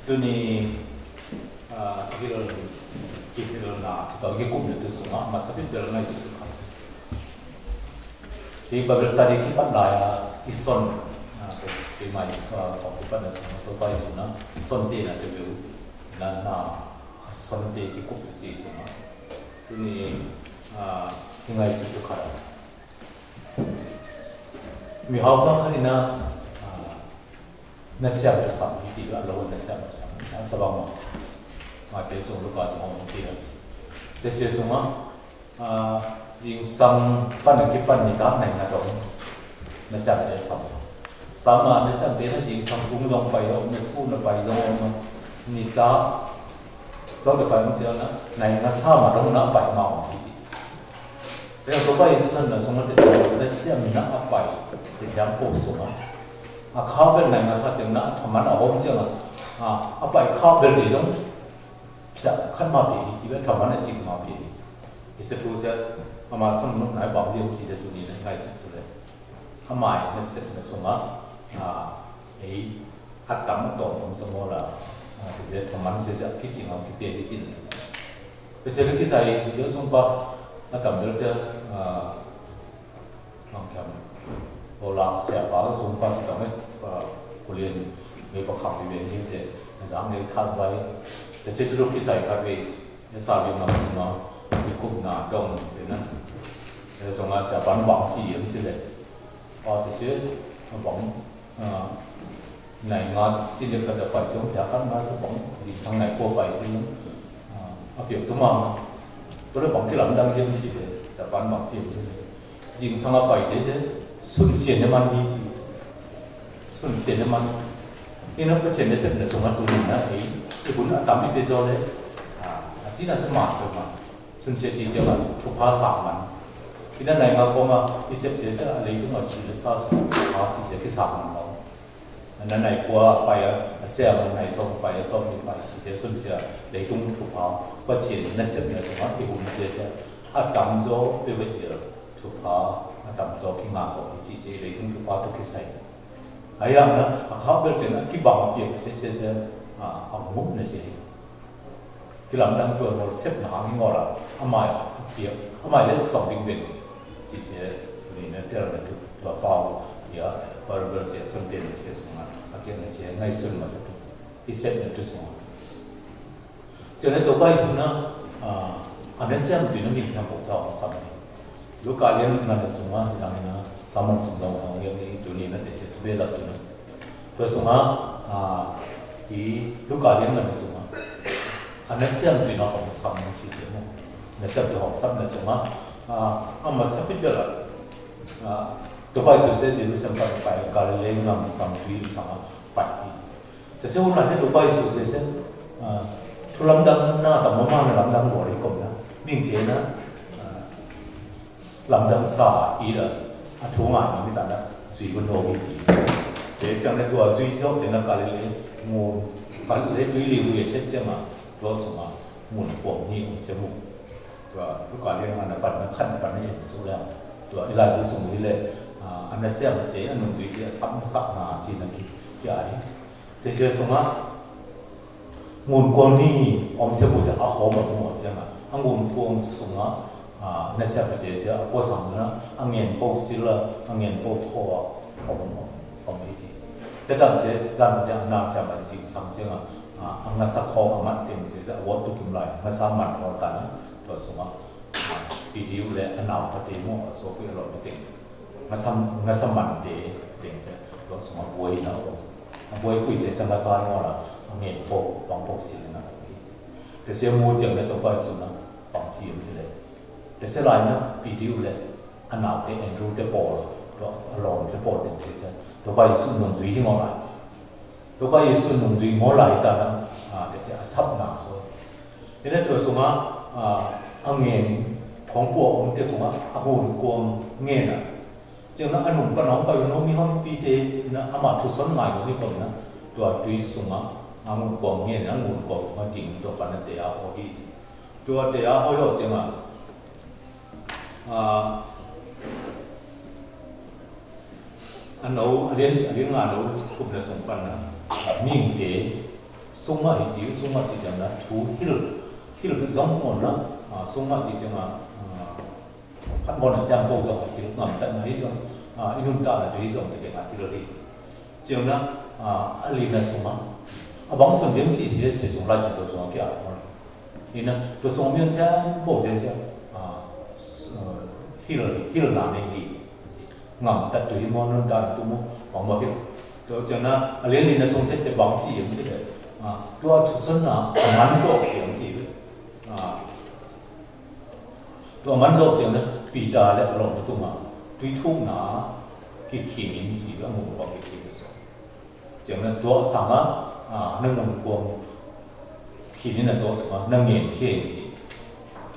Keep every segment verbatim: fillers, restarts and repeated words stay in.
Tuni, a, kihilna, kihilna, tau kikupna tui sung a, masa pit bel ngai sung a. Ti Bible study kipat lai a, i son, a, ti mai, a, kipat na sung a, to pai sung a, son ti na ti bel, na, na, son ti kikup ti sung a. Tuni, a, ti ngai sung a. Mi hau ka kari na, a, Nasiam tu sam, iti a lo nasiam tu sam. A, sa bang ma. Mate sung Luka sung a mung sira. Tese sung a, a, jingsang pan kipan ni ta nai nga dong. Nasiam tu sam. Sama nasiam tu na jingsang kung dong pai dong, na su na pai dong, ni ta. Song tu pai mung tia na, nai nga sama dong na pai ma ong iti. Reng to bai sung na sung a te to, na siam na a pai, te tiang pô sung a. A kha bel nai nga sa tiang na, a man a hom tiang a. A, a pai kha bel te dong. Pia, khan ma pia hi ti bel, tha man a chik ma pia hi ti. Ise tu sia, a ma sam nuk nai bang diam ti sia tu ni na, ngai sia tu le. A mai, na sia, na sung a. A, ei, a tam a tong, tong sung a la. A, ti sia, tha man sia sia, ki ching a, ki pia hi ti na. Pese liki sai, yo sung pa, a tam bel sia, a, mangkiam. O la sia pa, sung pa si tam e, pa, kulien, me pa kham bi ben hi te, a zang ne khan bai. Pese tu liki sai khan bi, e sa bi ngam sung a, bi kum na dong si na. E sung a sia pan bang chi yem si le. O te si, bang, a, Nai nga, ti lek kata pai sung, ya kan ma sung bang, jingsang nai kua pai sung, a, a piak tu ma. Tu le bang ki lam dang yem ti le, sa pan bang ti yem ti le. Jingsang a pai te se, sun sien ne man ni ti. Sun sien ne man. Ina pa chen ne sep ne sung a tu ni na, ei, i bun a tam i pe zo le. A, a ti na se ma, pe ma. Sun sien ti jeng a, tu pa sa man. Ina nai nga ko ma, i sep se se, a lei tu ma chi le sa su, a ti se ki sa man lo. Nai nai kua pai a, a sia ma nai song pai a song ni pai chi sia sun sia, lei tung tu pa, pa chi na sep na sung a, i hun sia sia, a tam zo pe wet dir, tu pa, a tam zo ki ma zo, i chi sia lei tung tu pa tu ki sai. A yang na, a kha bel chen a ki bang a piak sia sia sia, a, a mut na sia. Ki lam dang tua ngol sep na hang ngol a, a mai a, a piak, a mai le song ding ben. Chi sia, ni na tel na tu, tua pau, ya, bar bar sia, sun ten sia sung a, a kiang na sia, ngai sun ma sa tu. I sep na tu sung a. Tua na to bai sung a, a, a na sia tu na mi kiang po sa, sa. Luka liang na na sung a, liang na, sa mon sung dong, liang ni tu ni na te sia tu be la tu na. Tua sung a, a, i Luka liang na sung a. A na siam tui na hong sam chi sia mo. Na siam tui hong sam na sung a. A, a ma sa pit bela. A, to bai su se Jerusalem pai pai Galilei ngam sam tui sung a pai. Sa se un na ne to bai su se se. A, tu lam dang na ta ma ma na lam dang bo ri kom na. Ming te na. A, Lam dang sa i la, a, thu ngă ni mi ta na, zui bơ̆n nô bi ti. Te chang ne dua zui zok te na Galilei, ngôn, Galilei tui liu ye chet che ma, dua sung a, ngôn kuông ni ong se mu. Dua, dua Galilei ma na pan na khan pan na yen su la. Dua i la dua sung i le, a, a na siam te, a nung tui te, a sap, sap na, chi na ki, ki a ni. Te che sung a, ngôn kuông ni, ong se bu te a hô ma bu mo chang a. A ngôn kuông sung a, a, na sia pe te sia, a po sang na, a ngen po sil a, a ngen po kho a, ong, ong, ong i chi. Te tan se, zan te a na sia ma sing sang chang a, a, a ngă sa kho a man teng se, a wot tu kim lai, ngă sa man kho tan a, to sung a, a, pi diu le, a nau pa te mo, a so pi a lo ma teng. Ngă sa, ngă sa man te, teng se, to sung a buai na o. A buai kui se sa ngă sa ngă la, a ngen po, bang po si na. Te se mu chiang ne to pai su na, bang chi yem chi le. Te se lai na, pi diu le, a nau te Andrew te Paul, to a lom te Paul teng se se, to pai su nung zui hi ngă lai. To pai su nung zui ngă lai ta na, a, te se a sap na so. Ina tua sung a, a, a ngen, khong pua ong te kung a, a hun kuông ngen a. Chang na a nung pa nong pa yu nô mi hon pi te, na a ma thu son ngai yu ni kom na. Tua tui sung a, a ngun kuông ngen a, ngun kuông ma ting tua pa na te a ho hi. Tua te a ho yo chang a. A, a nô, a lien, a lien ngă nô, kup na sung pan na. A ming te, Sung mă hĭ jing, sung mă jing jang na, chu hil, hil kơ dŏng ngŏn na, a, sung mă jing jang a, a, hăt ngŏn na jang bô dŏng hil ngăm tăn na hil dŏng, a, inun ta na hil dŏng tê tê na hil hil. Jing na, a, a lin na sung mă. A bang sung jing jing jing sung la jing dŏ sung kia. Ina, dŏ sung miên jang bô jing jing, a, hil, hil na ne hil. Ngăm tăt tui mơ̆n nun ta tu mơ̆n, bang mă hil. Tơ chơ na, a lin lin na sung sĕt tê bang chi yơ̆ng chi lĕ. A, tua chu sân na, a măn sŏk yơ̆ng chi lĕ. A, tua măn sŏk yơ̆ng na, pi ta lĕ a lŏng tu mă. Tui thuk na, ki ki min chi lĕ, mŭ bang ki ki min sŏk. Chơ na tua sang a, a, na mŭ kuang. Ki ni na tua sung a, na ngên ki chi.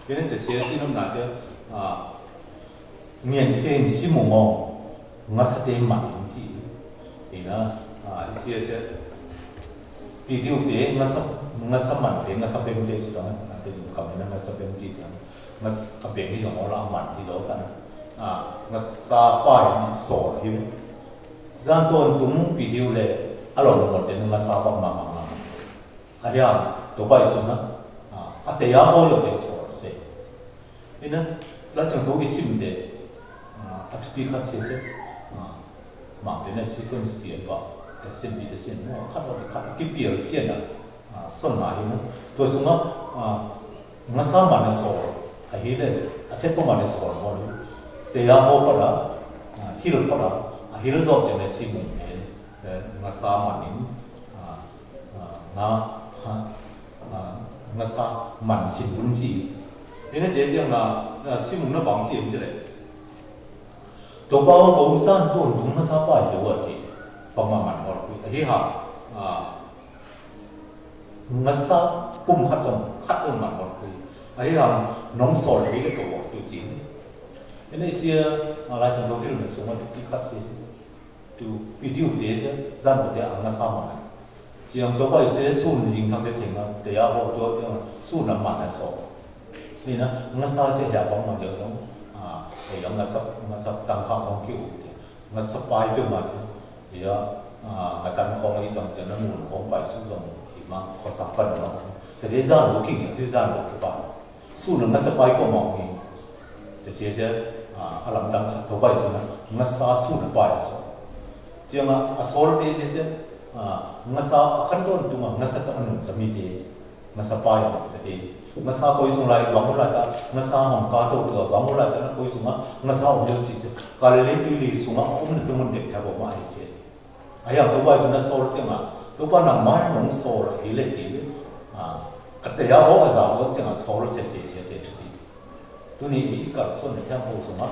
Ki ni ta chi, chi nŭm na chơ, a, ngên khe si mông ngong, ngă sa tê măn chi. Ina, a, isi isi. Pi diu tê, ngă sa, ngă sa măn tê, ngă sa beng tê si tong, a, tê diu kam ina ngă sa beng chi tong. Ngă sa beng ni yong la măn hi lo tan. A, ngă sa pai ni so hi. Zan ton tung pi diu lĕ, a lo lo tê ngă sa bang ma ma ma. A hiam, to bai sun na. A, a tê ya ho yo tê so se. Ina, la chang to i sim de, a, a thupi khat se se, a, mang de na sequence ti ba, ta sim bi ta sim mo, khat o khat ki pier chien na, a, son na ina, to sung a, a, ngă sa măn na so, a hi le, a thet pa măn na so mo le, te ya ho pa la, a, hil pa la, a hil zot chang na sim mo, e, ngă sa măn in, a, a, ngă, a, a, ngă sa măn sim bun chi. Ina de tiang na, na sim na bang chi em chi le. To ba ba u san to tung ngă sa pai chi wa chi. Bang ma măn ngol kui. Hi ha, a, ngă sa pum khat tong, khat tong măn ngol kui. Hi ha, nong sol hi le to wa tu chi. Ina sia, a, la chang to ki lu na sung ma tu ki khat si si. Tu, pi diu tê se, zan bô tê a ngă sa măn. Chiang to bai se sun jing sang tê theng a, tê ya ho to tê sun a măn a so. Ni na, ngă sa se ya bang mă yau zong, a, tê ya ngă sa, ngă sa tăng kha khong kiu tê. Ngă sa pai tê mă se, ya, a, ngă tăng khong i zong tê na mun khong pai su zong, i ma, kho sa pan ma. Tê tê zan bô king, tê zan bô ki pan. Su na ngă sa pai kô mong ni. Tê sia sia, a, a lam dang khat to bai su na, ngă sa su na pai a so. Chiang a, a sol tê sia sia, a, ngă sa a khăn ton tung a, ngă sa ta anun ta mi tê, ngă sa pai a ta tê. Ngă sa kôi sung lai, bang lai ta, ngă sa hong ka to tu, bang lai ta na kôi sung a, ngă sa ong yo chi sia. Ka lê lê tui lê sung a, ong na tu mun dek ta bo ma ai sia. A hiang to bai su na sol chiang a. To bai nang mai nong sol a hi le chi le. A, a tê ya ho a za ho chiang a sol se se se te chu pi. Tu ni i kal son na chiang ho sung a.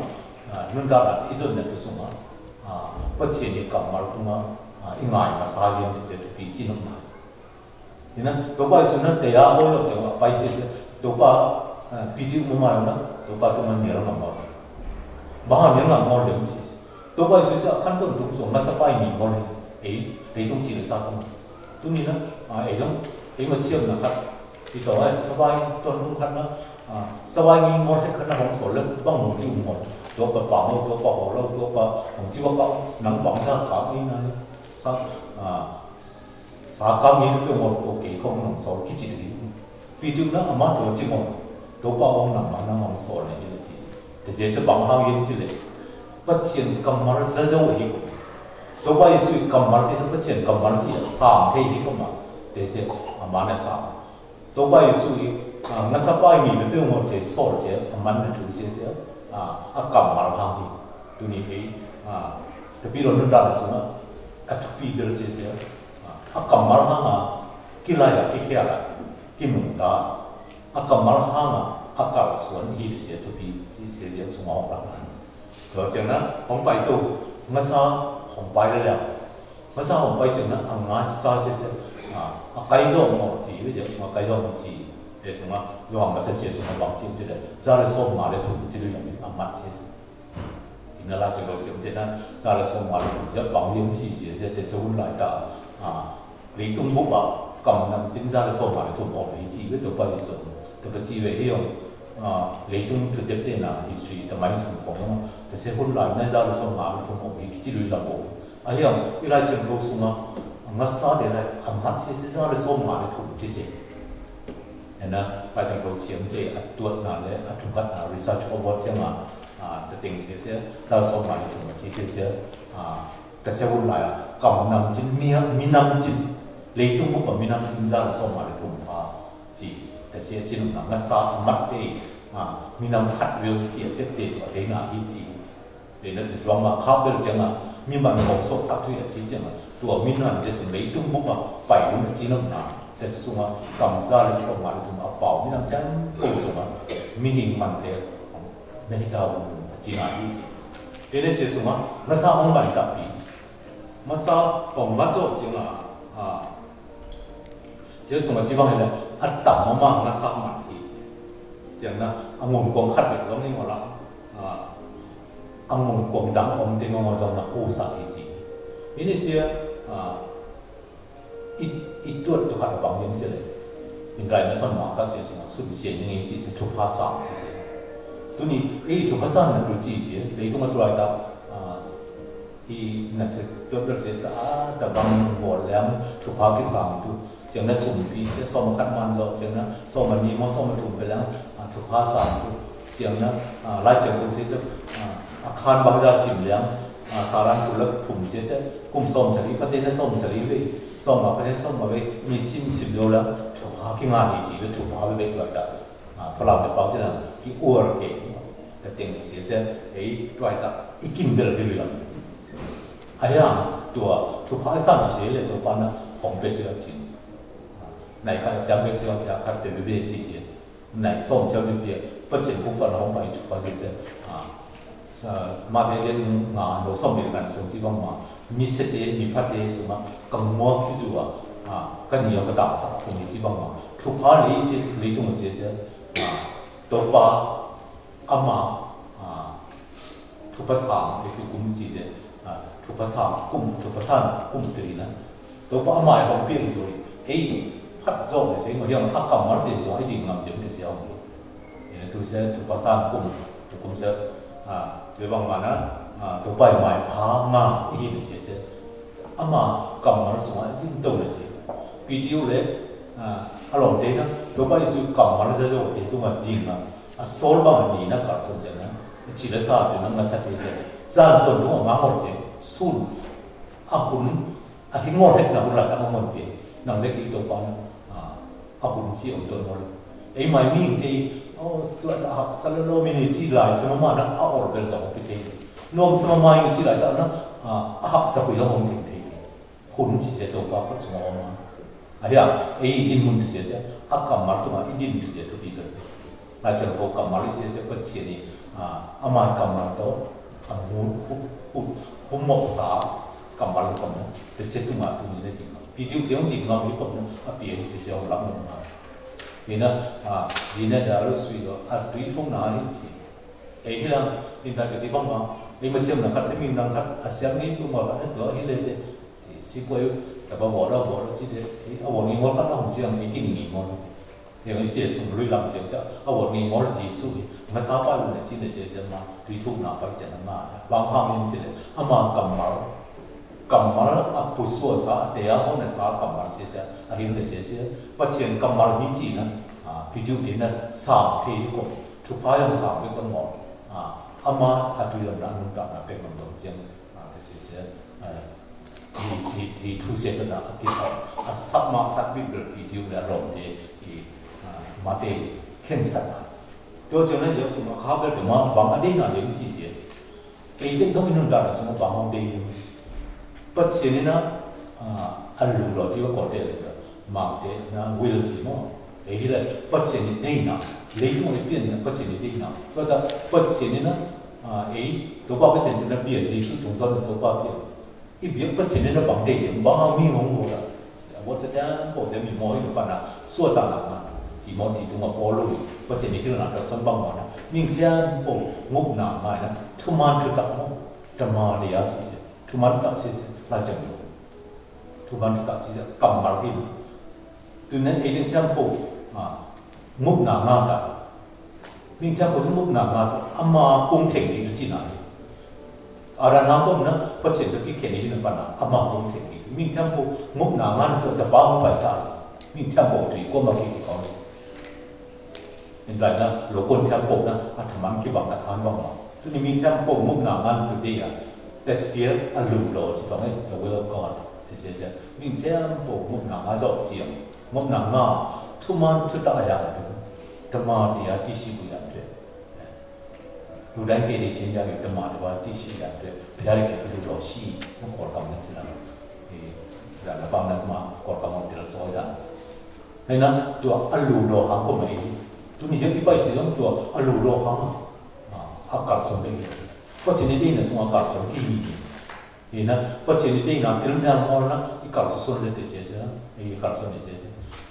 A, nun da la i zon na tu sung a. A, pa chi ni kam mal tu ma. A, i ngai ma sa yen te chu pi chi nong mai. Ina, to bai su na tê ya ho yo chiang a pai se se. To bai, a, pi chi mo mai na. To bai tu ma ni la ma ma. Ba ha ni la ma le si. To bai su sa khăn ton tung sung ngă sa pai ni ngol ni. Ê, ê tung chi le sa tung. Tu ni na, a, ê tung, ê ma chiam na khăn. Ti to, ê, sa pai ton tung khăn na, a, sa pai ni ngol te khăn na hong sol le, bang mu ti ngol. To pa pa mo, to pa ho lo, to pa hong chi wa pa, nang bang sa ka ni na, sa, a, sa ka ni le ngol, ok, kong nang sol ki chi ni. Pi tuk na ama to chi mong. To pa ong nang ma nang ong sol ne chi. Te je se bang hang yin chi le. Păt chien kamal za za hi ko. To pa Yesu kamal te păt chien kamal chi sa te hi ko ma. Te se ama na sa. To pa Yesu, a, ngă sa pai ni pe pe ong se sol se ama na tu se se. A, a kamal hang hi. Tu ni pe. A, te pi lo nun da su na. A tu pi bel se se. A, a kamal hang a. Ki la ya ki kia la. Ki nung ta. A kamal hang a, a kal suan hi tu sia tu pi, si sia sia sung hong pai. Lo chiang na, hong pai tu, ngă sa, hong pai le le. Ngă sa hong pai chiang na, a ngă sa sia sia, a, a kai zong mo chi, le sia sung a kai zong mo chi. E sung a, lo hong ngă sa sia sung a bang chi tu le, za le song ma le tu chi le yong, a mat sia sia. Ina la chang lo chang te na, za le song ma le tung, za bang yim chi sia sia, te sa hun lai ta, a, lei tung bu ba, kam nang tin za le song ma le tung ong lei chi, we to pa lei song, to pa chi we hiong, a, lei tung tu dep te na, history, ta mai sung kong, ta se hun lai na za le song ma le tung ong lei chi lui lam bo. A hiong, i lai chang lo sung a, Ngă sa lĕ lai, a mă sa sese, sa lĕ sôm ngà lĕ thŭng či sese. Ena, pai tang thâu chiêm tê, a tuăt na lĕ, a thŭng khat na, research award chiêm a, a, ta teng sese, sa lĕ sôm ngà lĕ thŭng či sese, a, ta sese wun lai, a, kăm năm chin, mi, mi năm chin, lĕ thŭng bŭk a mi năm chin, sa lĕ sôm ngà lĕ thŭng a, či, ta sese chin na, ngă sa, a mă tê, a, mi năm khat weo či, a tep tê, a tê na, i či. Lĕ na či suang ma khăp bel chiang a, mi măn mŏk sok sak tui a či chiang a, tua mi năn tê sung lĕ tung bŭk a, pai un a či nŏm na, tê sung a, kăm sa lĕ sŏng ma lĕ tung a pao, mi năn tê tung sung a, mi hing măn tê, na hi ta un a či na hi či. Tê lĕ či sung a, na sa ong măn ta pi, ma sa ong ma to chiang a, a, Yêsu ngă či bang hê lĕ, a tăm ma ngă sa mă hê. Jang na, a ngôn kuông khăt bĕ dong hê ngă la. A, a ngôn kuông dang ôm tê ngă ngă dong na hô sa hê či. Ini sia, a, i, i tuăt tu khăt bang yơh či lĕ. Inh rai na sŏn ma sa sia sung, sŭn sia ni či sia, thu pha sa či sia. Tuni, ê, thu pha sa na tu či sia, lĕ tu ngă tu lai ta, a, i na sia, tuăt bĕ sia sa, a, ta bang bôl leng, thu pha ki sang tu. Jang na sum pi sia, sôm khăt man lo, jang na sôm ni mo, sôm thum pe leng, a, thu pha sang tu. Jang na, a, lai jang tu sia sa, a, a khan bang ja sim leng, a, sa lan tu lek thum sia sa, kum sôm sari, pa te na sôm sari ve, sôm ma pa te na sôm ma ve, mi sim sim lo leng, thu pha ki ngă ni ji ve, thu pha ve ve tuai ta. A, pha lam ve pang jang na, ki ur ke, ka teng sia sa, ei, tuai ta, i kin bel ke ve leng. A yang, tua, thu pha i san tu sia le, tu pa na, hong pe tu ya jing. Nai khăt siam bĕ či, a khăt bĕ bĕ bĕ či či. Nai sôm siam bĕ bĕ, pă chen kŭ pă nŏng bai chu pă či či. A, sa, ma bĕ bĕ ngă nô sôm bĕ kan sôm či bang ma. Mi se te, mi pha te sôm ma, kang mua ki zu a. A, kan ni a ka ta sa kŭ mi či bang ma. Thu pha lĕ či či lĕ tung či či. A, to pa, Ama, a, thu pha sang, ê, tu kŭm ti se, a, thu pha sang, kŭm, thu pha sang, kŭm ti na. To pa ama, ê, hong piêng sui, ê, phat zong, ê, se, ngô hiang, a, kam mal ti zong, ê, ding ngam yơh, ê, se, hong. Ê, tu se, thu pha sang, kŭm, tu kŭm se, a, tu bang ma na, a, to pa, ê, mai, pha, nga, ê, hi, ê, se, se. Ama, kam mal sui, ê, ding tong, ê, se. Pi jiu le, a, a long te na, to pa, ê, sui, kam mal, se, zong, ê, tu ma, ding ngam. A sol bang ni na kar son jan na. Chile sa tu na nga sa te jan. Jan ton tu nga ngol jan. Sun. A hun. A hin ngol het na hun la ta ngol pe. Nang le ki to pa na. A, a hun chi on ton ngol. Ei mai mi te. O, stu ta hak sa lo lo mi ni ti lai sa ma na a ol bel sa ko pi te. Nom sa ma mai ti lai ta na. A, a hak sa ku ya hon te te. Hun chi se to pa ko chuma oma. A ya, e i din mun tu se se, a kam mal tu ma i din tu se tu pi pi. Na chang ko kam mal se se pa chi ni, a, ama kam mal to, a mu, hu, hu, hu mok sa, kam mal ko mo, te se tu ma tu ni ne ti ma. Pi diu te on ti ma mi ko mo, a pi e ti se on la mo ma. Ina, a, dina da lo sui lo, a tui thong na ni ti. Ê, hi la, in ta kơ ti bang ma, ê, ma chiam na khat, se min na khat, a siam ni tu ma khat, ê, tu, hi le te. Ti, si poi, ta ba bo ra, bo ra, chi te, ê, a wo ni ngol khat na hong chiam, ê, ki ni ngol. Ê, ma sia sung lui lam chiam, sia, a wo ni ngol, Yêsu, ê, ma sa pa lu na, chi ne, sia, sia ma, tui thu na pa, sia na ma, bang hang in chi le, a ma kam mal, kam mal, a pu sua sa, te a ho na sa, kam mal, sia, sia, a hin le, sia, sia, pa chiam kam mal hi chi na, a, pi ju ti na, sa, te hi ko. Thu pha yang sa bek kon mo. A, ama a tui lam na nung ta na bek kon dong chiang. A, te se se. A, ti, ti, ti thu se ta na a ki sa. A sa ma sa bi bel ti tiu la long te. Ti, a, ma te ken sa na. To chiang na yo su ma kha bel te ma bang a de na de mi chi se. Ê, dêh zong ê nun ta na sung pang hong dêh yơh. Păt siê ni na, a, a lu lo chi wa kor dêh lĕ, mang dêh na will chi mô. Ê, hi lĕ, păt siê ni dêh na, lĕ tung ê piên na, păt siê ni dêh na. Wa ta, păt siê ni na, a, ê, to pa păt siê ni na bia, Yêsu tung ton to pa bia. Ê, bia păt siê ni na bang dêh yơh, bang hong mi hong wo la. Wơ̆t sa tian pô se mi môi nô pa na sua ta na ma. Timôti tung a Pôlu, pă che ni kil na ta sơm bang ma na. Ming tian pô ngŭp na ma na. Thu man thu tak mô. Ta ma de ya si se. Thu man thu tak si se. La jang. Thu man thu tak si se. Kam mal hin. Tu nen ê tian pô. Ma. Ngŭp na ma ta. Ming tian pô thu ngŭp na ma ta. Ama kung theng ni tu chi na. Arana pô na, Pachien tơ ki khen i na pana, ama pô khen i. Ming tempo, ngôk na ngan tơ, tơ pao pai sa. Ming tempo tui, kô ma ki ki kong. Ên lai na, lo kon tempo na, a thaman ki bang na san bang ma. Tuni ming tempo, ngôk na ngan tơ dê ya. Tơ sia, a lu lo, chi tong e, the will of God. Tơ sia sia. Ming tempo, ngôk na ngan zok chiang. Ngôk na ngan, thaman tơ ta ya. Tơ ma tơ ya, tơ si bu ya tơ. Lu dang kê dê chin ya yu tơ ma tơ wa ti shi ya tơ. Pia rê kê lu dô shi. Mă kôr kam nă tơ la. Ê, tơ la nă bang nă ma kôr kam nă tơ la soi dang. Hê nă, tơ a lu dô hang kô ma ê. Tuni jê i pai si dong tơ a lu dô hang. A, a kal song bê. Pachien dê nă song a kal song ki ni. Ê nă, Pachien dê nă, tơl nă mol nă, i kal sô sôn lĕ tê sê sê, i kal sôn lĕ tê sê sê.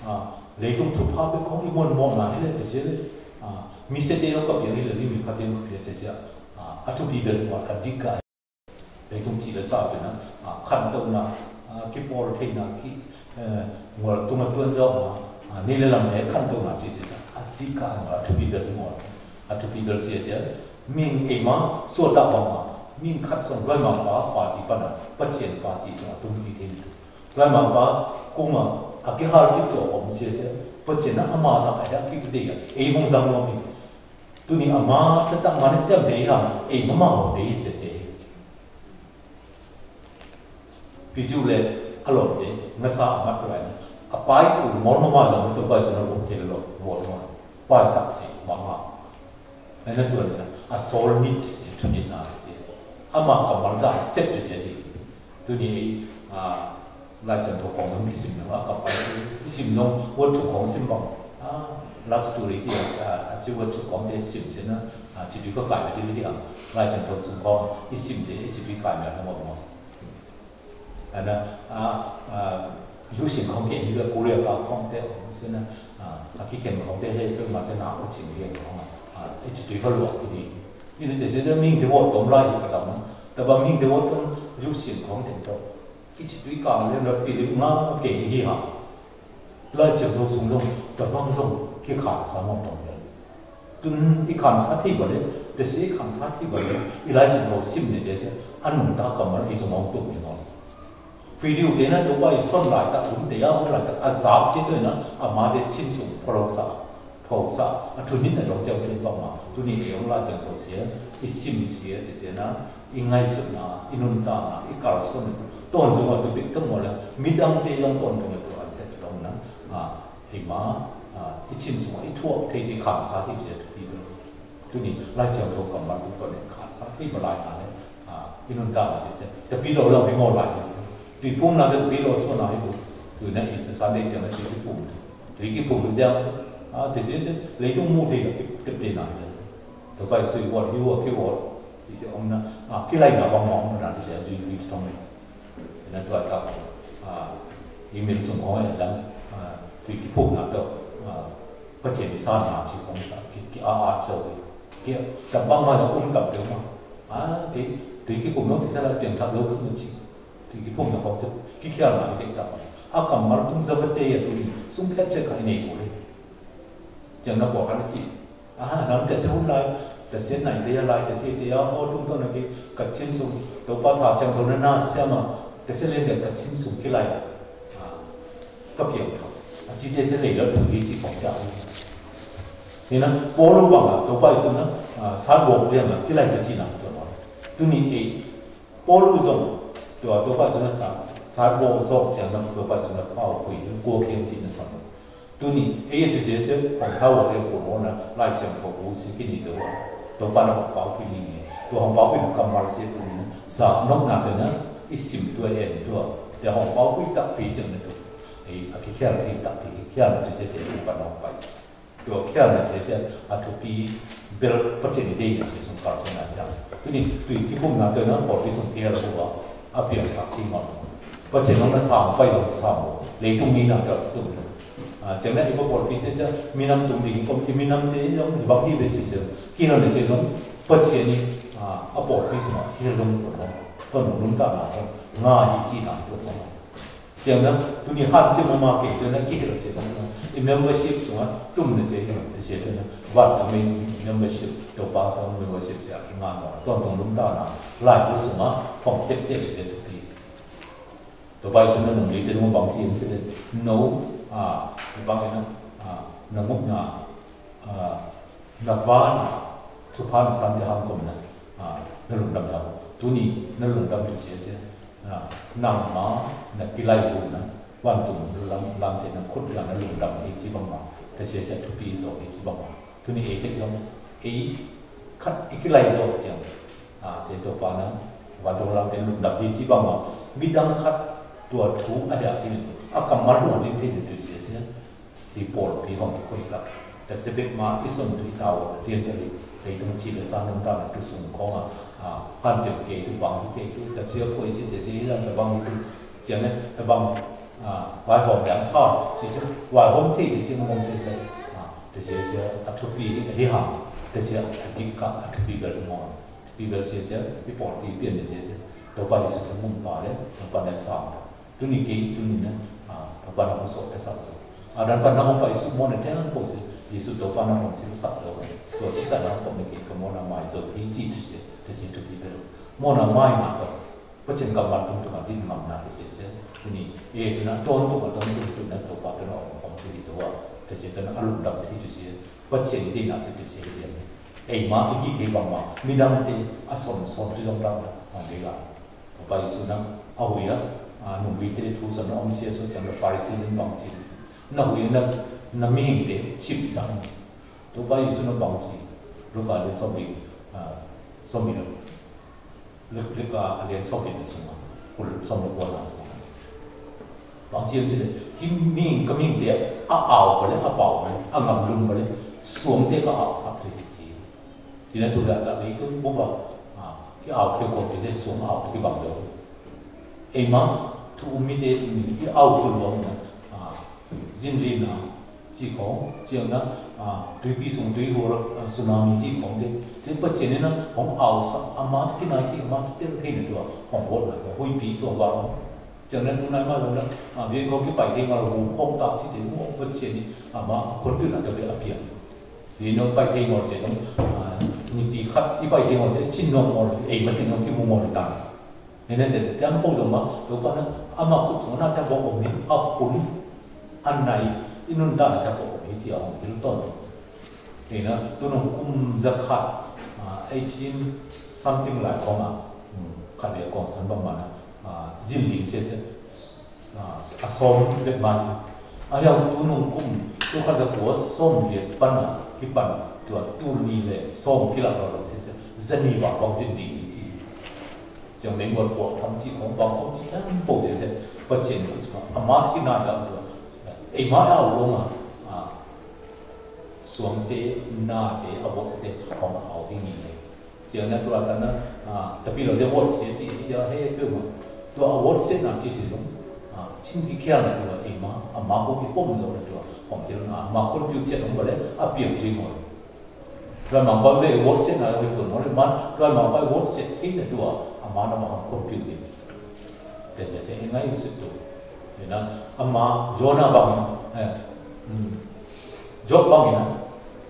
A, lê tung thu pha bê kong i mon mon nă, i lĕ tê sê lĕ. A, mi sê tê yô kap yô i lĕ, mi mi kap yô kap yô tê sê. A, a thu pi bê lĕ mol, a dika. Lê tung chi lĕ sa bê nă, a, khăn tông nă, a, ki pol thê nă, ki, ê, ngol tung a tuan jô nă, a, ni lĕ lam lĕ khăn tông nă tê sê sê. A dika nă, a thu pi bê lĕ mol. A thu pi bê lĕ tê sê. Ming ê ma, sô ta pa ma, ming khăt song roi ma pa, pa ti pa na, Pachien pa ti song a tung pi thên. Roi ma pa, kung ma, a ki hal ti to om sê sê, Pachien na ama sa ka ya ki ki dê ya, ê hong zang lo mi. Tuni ama ta ta ma ni sê ê ha, ê ma ma ho dê sê sê. Pi ju lĕ, a lom dê, nga sa a mat roi, a pai ku mol ma ma zang, to pai sô na bok tê lo, bok ma, pai sak sê, ma ma. Nă nă tuan nă, a sol nit, tu nit nă, si. Ama kômar za, sep, si, di. Tuni, a, lai chem to kong zong ki sim nong, a kap pai, ki sim nong, wơ̆t tu kong sim bang. A, love story, si, a, a, si wơ̆t tu kong te sim, si nă, a, si tu ka kai, di, di, a, lai chem to sung kong, i sim, di, si tu kai, nă, nă, nă. Ană, a, a, yu sing khong keng yu la Korea ka khong te ong sena, a, a ki keng khong te he pe ma sena ko ching keng khong, a, e chi tui ka luak ki ni. Ni ne te sena ming te wo tom lai ka sam. Ta ba ming te wo tom yu sing khong te to. I chi tui ka le la fi li nga ke hi ha. Lai Chiang To sung dong, ta bang dong, ki khang sa mong dong le. Tun i khang sa thi ba le, te si i khang sa thi ba le, i Lai Chiang To sim ne se se, a nung ta ka ma i sung mong tuk ni mong. Video te na to ba i son lai ta, tun te ya hong lai ta, a zak si to na, a ma te chin sung, polo sa, polo sa, a tun ni na dong jang te ba ma, tun ni e yong Lai Chiang To si, i sim si, te si na, i ngai sut na, i nun ta na, i kal son, ton tung a tu bik tung mo le, mi dang te yong ton tung a tu an te dong na, a, Thima, a, i chin sung, i thuak, thei, i khang sa, thei, thei, thei, thei. Tuni, Lai Chiang To kammal, tu, tuni, khang sa, thei, ma lai, a, le, a, i nun ta, ma, se, se. Tapi lo, lo, bi ngol, lai, se, se. Tui pum na, tapi lo, so, na, i bu. Tui, na, i, se, Sunday, chiang, na, tui, tui pum. Tui, ki pum, se, a, te, se, se. Lei tung mu, thei, ki, te, te, na, le. Tui, bai, sui, wot, yu, ki, wot. Se, se, om, na, a, ki, lai, na, bang, bang, na, te, se, sui, sui, tong, le. Nă tua ta, a, i mil sung khong e lang, a, tui ki pung nă to, a, pa chen i sa nă chi khong ta, ki, ki a a chau, ki, ta bang ma la um tam teu ma. A, ki, tui ki pung nă ki sa la tiang ta lo ma chi. Tui ki pung nă khong se, ki kia nă ki ta ma. A kam mar tung za va te ya tui, sung pet che ka i ne ko le. Chiang nă ko ka nă chi. A, nang ta se hun lai, ta se nai ta ya lai, ta se ta ya, o, tung to na ki, ka chin sung, to pa ta chiang to na na se ma, ta se len ta ka chin sung ki lai. A, ka piang to. A, chi ta se le lo tu ki chi kong ta. Ni na, po lu bang a, to pa i sung na, a, sa bo liang a, ki lai ka chi na, to ma. Tu ni e, Pôl u zong, tua, tua, tua, tua, sa, sa, tua, tua, tua, tua, tua, tua, pau, pui, kua, kiăng, cin, son. Tuni, ê, ê, tu, sia, sia, Hong Sa, wa, ê, kua, mo, na, lai, chiang, kua, bu, si, ki, ni, tua, tua, pa, na, Hong, pau, pui, ni, ni, tua, Hong, pau, pui, na, kam, mal, sia, tuni, na, sa, nok, na, tua, na, i, sim, tua, en, tua, tua, Hong, pau, pui, tak, pi, chiang, na, tua, ê, a, ki, kial, ki, tak, pi, ki, kial, tu, sia, tua, pa, na, Hong, pai. Tua kial na se se, a thupi bel pachin dei na se sung kal sung na kial. Tuni, tui ki pum na tui na, por pi sung kial la hua, a piang thak ti ngon. Pachin nong na sam, pai nong sam, lei tung ni na tua tung. A, chiang na i pa por pi se se, minam tung ding kom, i minam te yong, i bang i be chi se, kial na se sung, pachin ni, a, a por pi sung, kial dong tung nong, tung nong lung ta na sung, nga hi chi na tung nong. Ciang na, tuni hăn ciang mama kê, tuni na kê hê la se tuni na. I membership sung a, tum na se, se tuni na. Wan tuni membership, Tôpa tuni membership se a ki ngan wa. Tuni tuni lum ta na, lai bu sung a, hong tep tep se tuni. Tôpa Yêsu na nung li tê nung bang ci yum ci lê. No, a, bang na, a, na nguk na, a, na van, chu pan san de hang kôm na, a, na lungdam yau. Tuni, na lungdam yau sia sia. A, nang ma, na ki lai bu na, wan tum lam, lam te na khut lam na lungdam i ci bang ma. Te sia sia thupi zo i ci bang ma. Tuni e te zong, e, khat i ki lai zo ciang. A, te Tôpa na, wan tum lam te lungdam i ci bang ma. Mi dang khat, tua thu a ya ti ni, a kam ma tua ti te ni tu sia sia. Ti Pôl pi hong ki koi sak. Ta sebet ma i son tu i tao, rien ta li, ta i tung ci le san nung ta na tu sung kong a, a, han jep ke tu bang tu ke tu, ta sia koi si te si lan ta bang tu, cia ne, ta bang, a, wai hom yang ta, si si, wai hom te ti ci mong si si, a, ta sia sia, a tu pi, a hi hang, ta sia, a dik ka, a tu pi bel mong. Tu pi bel sia sia, i Pôl pi pian ne sia sia, ta pa i su sa mung pa le, ta pa ne sa. Tuni kê, tuni na, a, Tôpa na hong sot ta sak zo. A, dan pa na hong pa Yêsu mô na teng pô si, Yêsu Tôpa na hong si sak zo. Tua ci sa na hong pô na kê, ka mô na mai zo, hi ci tu si, ta si tu pi bê. Mô na mai na ka. Pa cen ka man tung tu ma tin ngam na ta si si. Tuni, e, tu na ton tu ma ton tu tu na Tôpa tu na hong hong tu zo wa. Ta si tu na alung dam ti tu si. Pa cen ti na si tu si. Ei ma, i ki kê bang ma, mi dang ti, a som, som tu zong dang na, hong de la. Tôpa Yêsu na, a hui a, a, nung bi te thu sa na om sia so ciang na Pharisi ling bang ci. Na hui na, na mihing te, chim sang. Tôpa Yêsu na bang ci. Luka le som bi, a, som bi lo. Luk, Luka le som bi na sung. Kul som lo kua na sung. Bang ci yơh ci le, ki mihing, ka mihing te, a ao ba le, a pao ba le, a ngam lum ba le, suang te ka ao sak te ci. Ti na tu la ta le tu bu ba, a, ki ao ki ko ti le suang ao ki bang zo. Ei ma, tu mi te, ki ao tu lo na, a, jin li na, ci ko, ci na, a, tui pi sung tui ho, a, tsunami ci ko te, te pa ci ne na, hong ao sa, a ma ki na ki, a ma ki te, te na tu, hong ho na, hui pi so ba, ci na tu na ma lo na, a, bien ko ki pai te ma lo, hong ta ci te, hong pa ci ne, a ma, kon tu na, te a pian. Ri nong pai kei ngol se dong, a, ni pi khat i pai kei ngol se, cin nong ngol, ei ma ting nong ki mu ngol tang. Ene te, te am po dong ma, to pa na, ama kut song na te po ko mi, a kun, an nai, i nun ta na te po ko mi, ci a hong kil ton. Ena, tu nong kum za khat, a, eighteen something lai kong a, hmm, khat le kong san bang ma na, a, zin ling se se, a, a sôm bet man. A yau tu nung kum, tu kha za kua sôm bet pan a, ki pan, tua tu ni le, sôm ki la lo lo si se, za ni wa wang zin di ni ci. Jang meng wa kua kam ci kong, wang kong ci kan po si se, pa cien ku sma, a ma ki na ya tua. Ei ma ya lo ma, a, suang te, na te, a wak se te, kong a au hi ni le. Ciang na tua ta na, a, tapi lo de wot se ci, ya he pe ma. Tua wot se na ci si dong. A, cin ci kia na tua, e ma, a ma ko ki pom zo na tua. Pom ki na, ma ko piu ce dong ba le, a piang ci mo. Tua ma ba le wot se na wi ko mo le ma, tua ma ba wot se ki na tua, a ma na ma ko piu ci. Te se se ngai se tu. Ena, a ma, Jona bang, eh, hmm. Job bang ina,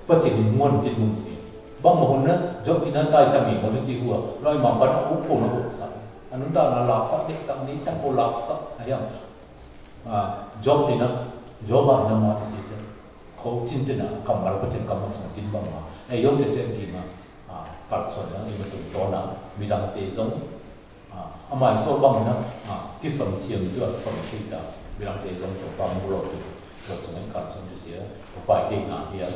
pa ci ni muôn tin muôn si. Bang ma hun na, Job ina tai sa mi, ma lu ci hua, loi ma pa na uk po na uk sa. Anun ta na lak sa, tek tak ni, tak po lak sa, ayang. A, Job ina, Job ina ma ti si se. Ko cin tin na, kam mal pa cin kam ma sa tin bang ma. E yong te se ki ma, a, kal son na, ima tung to na, mi dang te zong. A, ama i so bang na, a, ki son ciam tu a son ki ta, bilang te zong to bang bu lo tu, to sung ai kan son tu sia, to pai te na hia,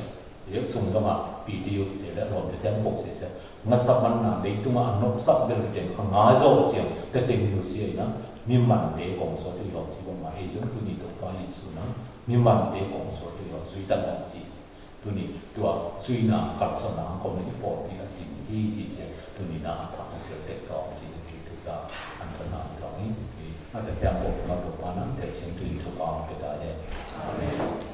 ye sung zong a, pi ti yu te le lom te tiang bok sia sia, nga sap man na, le tung a nok sap bel te, a nga zo ciam, te teng nu sia na, mi man le kong so tu yom ci bang ma, e zong tu ni to pa Yêsu na, mi man le kong so tu yom, sui tan tan ci. Tuni, tua, sui na, kal son na, kong na i po, ti ka tin, hi, ci sia, tuni na, a thak, a thil tek tong, ci, ti, tu sa, an ka na, tong, hi, hi, a sa kiang po, ma, tu, pa na, tek sing, tuni, tu, pa, ma, pe, ta, ye. Amen.